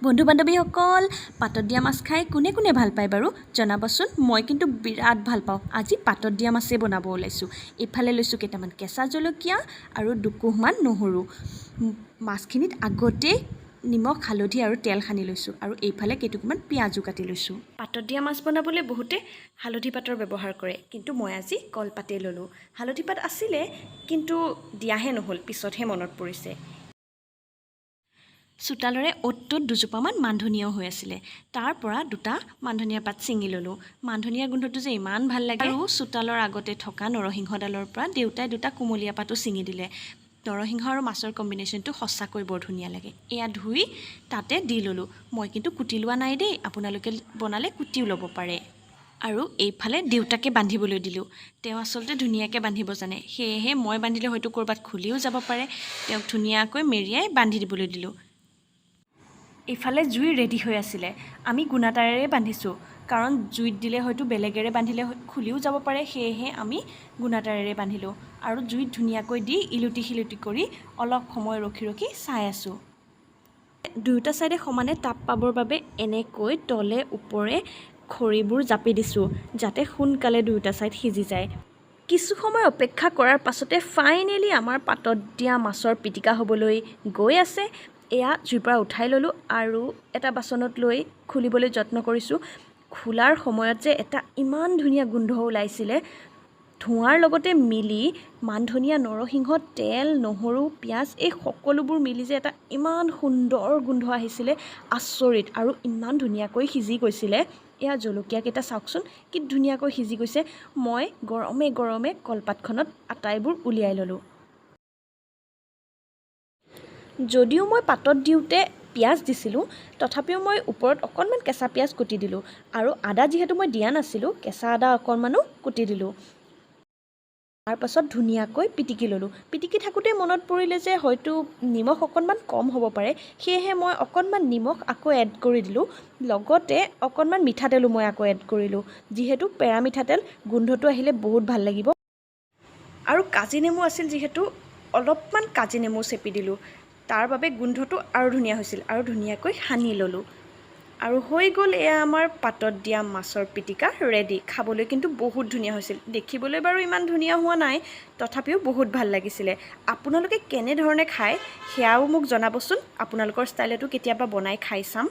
বন্ধু বান্ধৱীসকল, পাতত দিয়া মাছ খাই কোনে কোনে ভাল পায় বাৰু জনাবচোন। মই কিন্তু বিৰাট ভাল পাওঁ। আজি পাতত দিয়া মাছেই বনাব ওলাইছোঁ। এইফালে লৈছোঁ কেইটামান কেঁচা জলকীয়া আৰু দুকোহমান নহৰু। মাছখিনিত আগতেই নিমখ, হালধি আৰু তেল সানি লৈছোঁ আৰু এইফালে কেইটুকুৰমান পিঁয়াজো কাটি লৈছোঁ। পাতত দিয়া মাছ বনাবলৈ বহুতে হালধি পাতৰ ব্যৱহাৰ কৰে, কিন্তু মই আজি কলপাতেই ল'লোঁ। হালধি পাত আছিলে, কিন্তু দিয়াহে নহ'ল, পিছতহে মনত পৰিছে। চোতালৰে অ'ত ত'ত দুজোপামান মানধনিয়াও হৈ আছিলে, তাৰ পৰা দুটা মানধনিয়া পাত ছিঙি ল'লোঁ। মানধনিয়া গোন্ধটো যে ইমান ভাল লাগে! আৰু চোতালৰ আগতে থকা নৰসিংহডালৰ পৰা দেউতাই দুটা কুমলীয়া পাতো ছিঙি দিলে। নৰসিংহ আৰু মাছৰ কম্বিনেশ্যনটো সঁচাকৈ বৰ ধুনীয়া লাগে। এয়া ধুই তাতে দি ল'লোঁ। মই কিন্তু কুটি লোৱা নাই দেই, আপোনালোকে বনালে কুটিও ল'ব পাৰে। আৰু এইফালে দেউতাকে বান্ধিবলৈ দিলোঁ। তেওঁ আচলতে ধুনীয়াকৈ বান্ধিব জানে, সেয়েহে মই বান্ধিলে হয়তো ক'ৰবাত খুলিও যাব পাৰে। তেওঁক ধুনীয়াকৈ মেৰিয়াই বান্ধি দিবলৈ দিলোঁ। এইফালে জুই ৰেডি হৈ আছিলে। আমি গুণাতাৰেৰে বান্ধিছোঁ, কাৰণ জুইত দিলে হয়তো বেলেগেৰে বান্ধিলে খুলিও যাব পাৰে। সেয়েহে আমি গুণাতাৰেৰে বান্ধিলোঁ আৰু জুইত ধুনীয়াকৈ দি ইলুটি সিলুটি কৰি অলপ সময় ৰখি ৰখি চাই আছোঁ। দুয়োটা ছাইডে সমানে তাপ পাবৰ বাবে এনেকৈ তলে ওপৰে খৰিবোৰ জাপি দিছোঁ, যাতে সোনকালে দুয়োটা ছাইড সিজি যায়। কিছু সময় অপেক্ষা কৰাৰ পাছতে ফাইনেলি আমাৰ পাতত দিয়া মাছৰ পিটিকা হ'বলৈ গৈ আছে। এয়া জুইৰ পৰা উঠাই ল'লোঁ আৰু এটা বাচনত লৈ খুলিবলৈ যত্ন কৰিছোঁ। খোলাৰ সময়ত যে এটা ইমান ধুনীয়া গোন্ধ ওলাইছিলে, ধোঁৱাৰ লগতে মিলি মানধনিয়া, নৰসিংহ, তেল, নহৰু, পিঁয়াজ এই সকলোবোৰ মিলি যে এটা ইমান সুন্দৰ গোন্ধ আহিছিলে, আচৰিত! আৰু ইমান ধুনীয়াকৈ সিজি গৈছিলে। এয়া জলকীয়াকেইটা চাওকচোন, কি ধুনীয়াকৈ সিজি গৈছে! মই গৰমে গৰমে কলপাতখনত আটাইবোৰ উলিয়াই ল'লোঁ। যদিও মই পাতত দিওঁতে পিঁয়াজ দিছিলোঁ, তথাপিও মই ওপৰত অকণমান কেঁচা পিঁয়াজ কুটি দিলোঁ আৰু আদা যিহেতু মই দিয়া নাছিলোঁ, কেঁচা আদা অকণমানো কুটি দিলোঁ। তাৰপাছত ধুনীয়াকৈ পিটিকি ল'লোঁ। পিটিকি থাকোঁতেই মনত পৰিলে যে হয়তো নিমখ অকণমান কম হ'ব পাৰে। সেয়েহে মই অকণমান নিমখ আকৌ এড কৰি দিলোঁ, লগতে অকণমান মিঠাতেলো মই আকৌ এড কৰিলোঁ। যিহেতু পেৰা মিঠাতেল, গোন্ধটো আহিলে বহুত ভাল লাগিব। আৰু কাজি নেমু আছিল যিহেতু, অলপমান কাজি নেমু চেপি দিলোঁ। তাৰ বাবে গোন্ধটো আৰু ধুনীয়া হৈছিল। আৰু ধুনীয়াকৈ সানি ল'লোঁ আৰু হৈ গ'ল, এয়া আমাৰ পাতত দিয়া মাছৰ পিটিকা ৰেডি। খাবলৈ কিন্তু বহুত ধুনীয়া হৈছিল। দেখিবলৈ বাৰু ইমান ধুনীয়া হোৱা নাই, তথাপিও বহুত ভাল লাগিছিলে। আপোনালোকে কেনেধৰণে খায় সেয়াও মোক জনাবচোন। আপোনালোকৰ ষ্টাইলতো কেতিয়াবা বনাই খাই চাম।